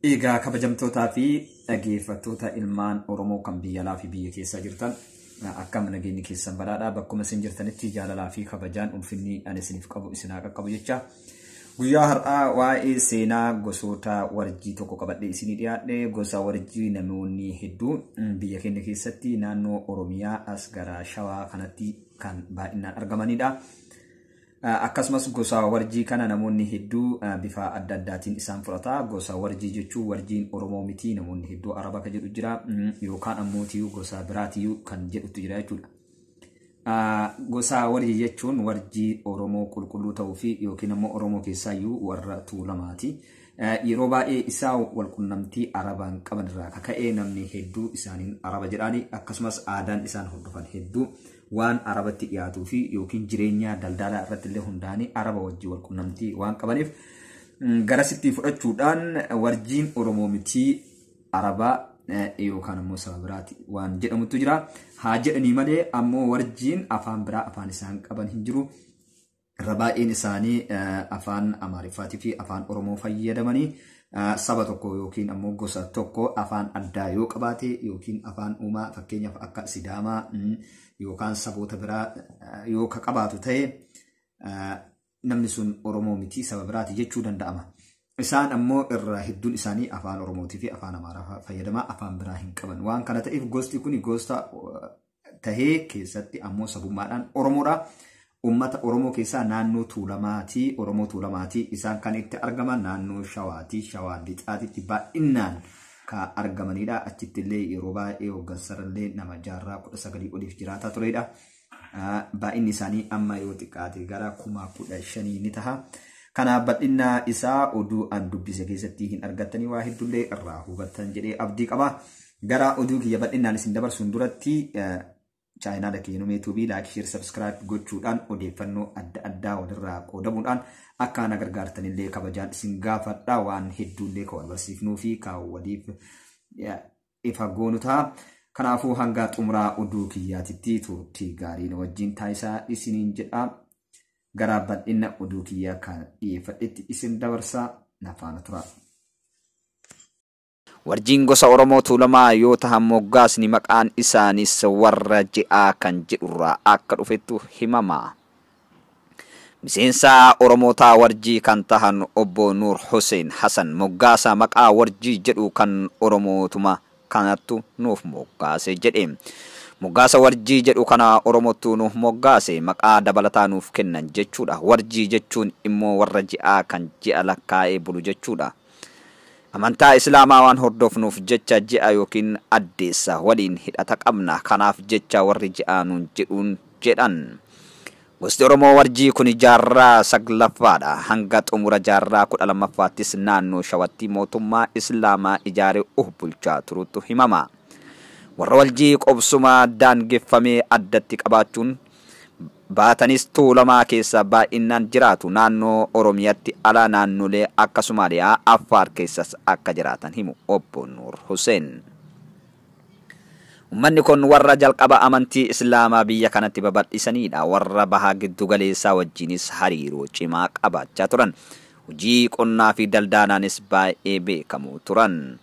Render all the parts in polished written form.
Egaa kabajamtootaa fi dhaggeeffattoota ilmaan Oromoo kan biyya alaa fi biyya keessa jirtan, akkam nageenyi keessan? Badhaadhaa? Bakkuma isin jirtanitti jaalalaa fi kabajaan ulfinni ani isiniif qabu isin haa qaqqabu jecha. Guyyaa har'aa waa'ee seenaa gosoota warjii tokko qabadhee isinii dhiyaadhe. Gosa warjii namoonni hedduu biyya keenya keessatti naannoo Oromiyaa as gara Shawaa kanatti kan baay'inaan argamanidha. Akkasumas gosa warjii kana namoonni hedduu bifa adda addaatiin isaan fudhata. Gosa warjii jechuun warjiin Oromoo miti, namoonni hedduu Araba kan jedhu jira, yookaan ammoo gosa biraatiyyuu kan jedhutu jira jechuudha. Gosa warjii jechuun warjii Oromoo qulqulluu ta'uu fi yookiin ammoo Oromoo keessaayyuu warra Tuulamaati. Yeroo baay'ee isaa walqunnamtii Arabaan qaban irraa kaka'ee namni hedduu isaaniin Araba jedhaani. Akkasumas aadaan isaan hordofan hedduu waan Arabatti dhiyaatuu fi yookiin jireenya daldalaa irratti illee hundaa'anii Araba wajjin walqunnamtii waan qabaniif garasitti fudhachuudhaan warjiin Oromoo mitii, Arabaa yookaan ammoo saba biraati waan jedhamutu jira. Haa jedhanii malee ammoo warjiin afaan biraa afaan isaan qaban hin jiru. Irra baay'een isaanii afaan Amaariffaatii fi afaan Oromoo fayyadamanii, saba tokko yookiin ammoo gosa tokko afaan addaa yoo qabaate yookiin afaan uumaa, fakkeenyaaf akka Sidaamaa yookaan saboota biraa yoo ka qabaatu ta'e, namni sun Oromoo miti, saba biraati jechuu danda'ama. Isaan ammoo irra hedduun isaanii afaan Oromootii fi afaan Amaaraa fayyadamaa, afaan biraa hin qaban. Waan kana ta'eef gosti kun gosta tahee keessatti ammoo sabummaadhaan Oromoodha. Uummata Oromoo keessaa naannoo Tuulamaatii, Oromoo Tuulamaatii isaan kan itti argaman naannoo Shawaatii, Shawaa Lixaatitti baay'inaan kan argamanidha. Achitti illee yeroo baay'ee hooggansarallee nama jaarraa 19 oliif jiraataa turedha. Baay'inni isaanii amma yoo xiqqaate gara 15,000 ni taha. Kanaaf bal'inna isaa oduu an dubbise keessatti hin argattanii, waa hedduullee irraa hubattan jedhee abdii qaba. Gara oduu kiyya bal'inaan isin dabarsuun duratti chaayinaala Keenumee Tuubii like, share, subscribe gochuudhaan odeeffannoo adda addaa walirraa qoodamuudhaan akka na gargaartanillee kabajaan isin gaafadha. Waan hedduullee kan wal barsiifnuu fi kan waliif ifa goonu ta'a. Kanaafuu hanga xumuraa oduu kiyyaatitti turtii gaarii na wajjin taasisaa isiniin jedha. Gara bal'ina oduu kiyyaa kan dhiyeeffadhetti isin dabarsaa, na faana tura. Warjiin gosa Oromoo Tuulamaa yoo tahan, moggaasni maqaan isaanis warra ji'aa kan jedhurraa akka dhufettu himama. Miseensa Oromootaa Warjii kan tahan obbo Nuur Hussein Hassan moggaasa maqaa Warjii jedhu kan Oromootuma kanattu nuuf moggaase jedhe. Moggaasa Warjii jedhu kana Oromottu nuuf moggaase, maqaa dabalataa nuuf kennan jechuudha. Warjii jechuun immoo warra ji'aa kan ji'a lakkaa'ee bulu jechuudha. Amantaa Islaamaa waan hordofnuuf jecha ji'a yookiin addeessa waliin hidhata qabna. Kanaaf jecha warri ji'aa nuun jedhuun jedhan. Gosti Oromoo Warjii kun jaarraa saglaffaadha. Hanga xumura jaarraa 12ffaattis naannoo Shawatti mootummaa Islaamaa ijaaree of bulchaa turutu himama. Warra Warjii qobsuma daangeffamee addatti qabaachuun baatanis Tuulamaa keessa baay'inaan jiraatu. Naannoo Oromiyaatti ala naannolee akka Somaaliyaa, Affaar keessas akka jiraatan himu obbo Nuur Hussein. Uummanni kun warra jalqaba amantii Islaamaa biyya kanatti babal'isanidha. Warra bahaa giddu galeessaa wajjinis hariiroo cimaa qabaachaa turan. Hojii qonnaa fi daldalaanis baay'ee beekamu turan.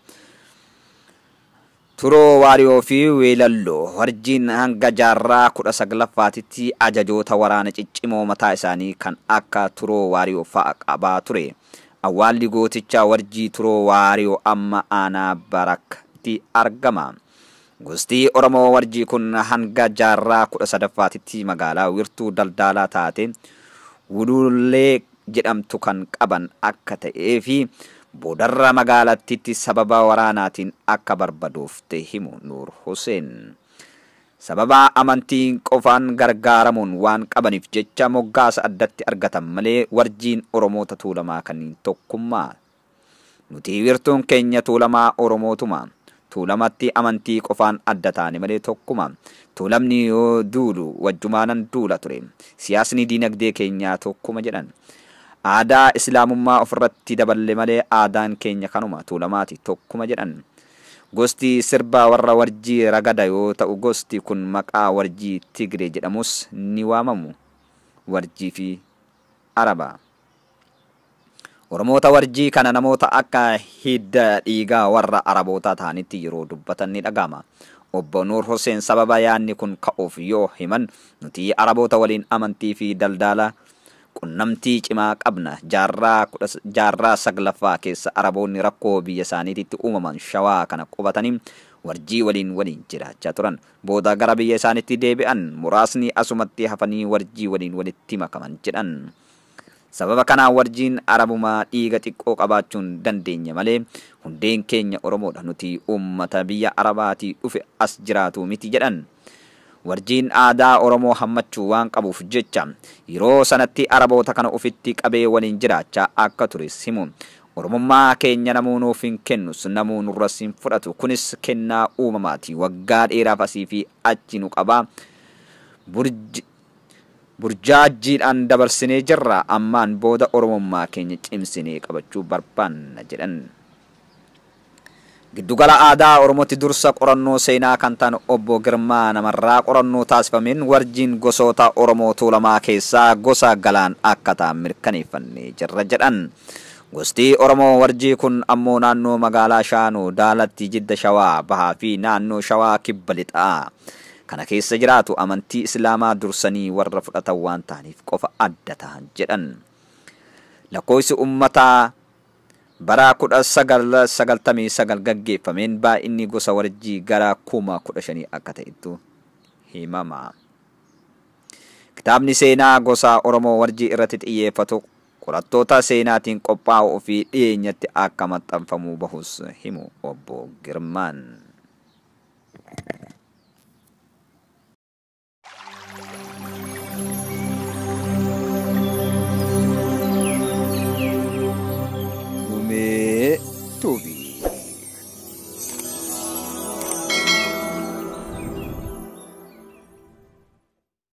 Turoo Waariyoo fi Weelalloo Warjiin hanga jaarraa 19ffaatitti ajajoota waraana ciccimoo mataa isaanii kan akka Turoo Waariyoo fa'a qabaa ture. Awwaalli gootichaa Warjii Turoo Waariyoo amma aanaa Baraktti argama. Gosti Oromoo Warjii kun hanga jaarraa 13ffaatitti magaalaa wirtuu daldalaa taate Wudullee jedhamtu kan qaban akka ta'ee fi boodarra magaalattitti sababa waraanaatiin akka barbadoofte himu Nuur Hussein. Sababa amantiin qofaan gargaaramuun waan qabaniif jecha moggaasa addatti argatan malee Warjiin Oromoota Tuulamaa kanneen tokkummaa. Nuti wirtuun keenya Tuulamaa Oromootuma. Tuulamatti amantii qofaan adda taane malee tokkuma. Tuulamni yoo duulu wajjumaanan duula ture. Siyaasni diinagdee keenyaa tokkuma jedhan. Aadaa Islaamummaa ofirratti daballe malee aadaan keenya kanuma Tuulamaati, tokkuma jedhan. Gosti sirbaa warra Warjii ragada yoo ta'u, gosti kun maqaa Warjii Tigree jedhamus ni waamamu. Warjii fi Araba. Oromoota Warjii kana namoota akka hidda dhiigaa warra Arabootaa ta'anitti yeroo dubbatan ni dhaga'ama. Obbo Nuur Hussein sababa yaadni kun ka'uuf yoo himan, nuti Araboota waliin amantii fi daldala qunnamtii cimaa qabna. Jaarraa 9ffaa keessa Araboonni rakkoo biyya isaaniitti uumaman Shawaa kana qubatanii Warjii waliin waliin jiraachaa turan. Booda gara biyya isaaniitti deebi'an, muraasni asumatti hafanii Warjii waliin walitti makaman jedhan. Sababa kanaan Warjiin Arabumaa dhiiga xiqqoo qabaachuun dandeenya malee hundeen keenya Oromoodha. Nuti uummata biyya Arabaatii dhufe as jiraatu miti jedhan. Warjiin aadaa Oromoo hammachuu waan qabuuf jecha yeroo sanatti Araboota kana ofitti qabee waliin jiraachaa akka tures himu. Oromummaa keenya namuu nuuf hin kennus, namuu nurras hin fudhatu. Kunis kennaa uumamaati. Waggaa dheeraaf asii fi achi nu qabaa. Burjaajjiidhaan dabarsinee jirra. Ammaan booda Oromummaa keenya cimsinee qabachuu barbaanna jedhan. Giddugala aadaa Oromootti dursa qorannoo seenaa kan ta'an Obbo Girmaa Namarraa qorannoo taasifameen Warjiin gosoota Oromoo Tuulamaa keessaa gosa Galaan akka ta'an mirkaneeffannee jirra jedhan. Gosti Oromoo Warjii kun ammoo naannoo magaalaa Shaanoo, Daalatti, Jidda Shawaa Bahaa fi naannoo Shawaa Kibba Lixaa kana keessa jiraatu. Amantii Islaamaa dursanii warra fudhatan waan ta'aniif qofa adda ta'an jedhan. Lakkoofsi uummataa bara 1999 gaggeeffameen baay'inni gosa Warjii gara 15,000 akka ta'ettu himama. Kitaabni seenaa gosa Oromoo Warjii irratti xiyyeeffatu qorattoota seenaatiin qophaa'uu fi dhiyeenyatti akka maxxanfamuu bahus himu Obbo Girmaan.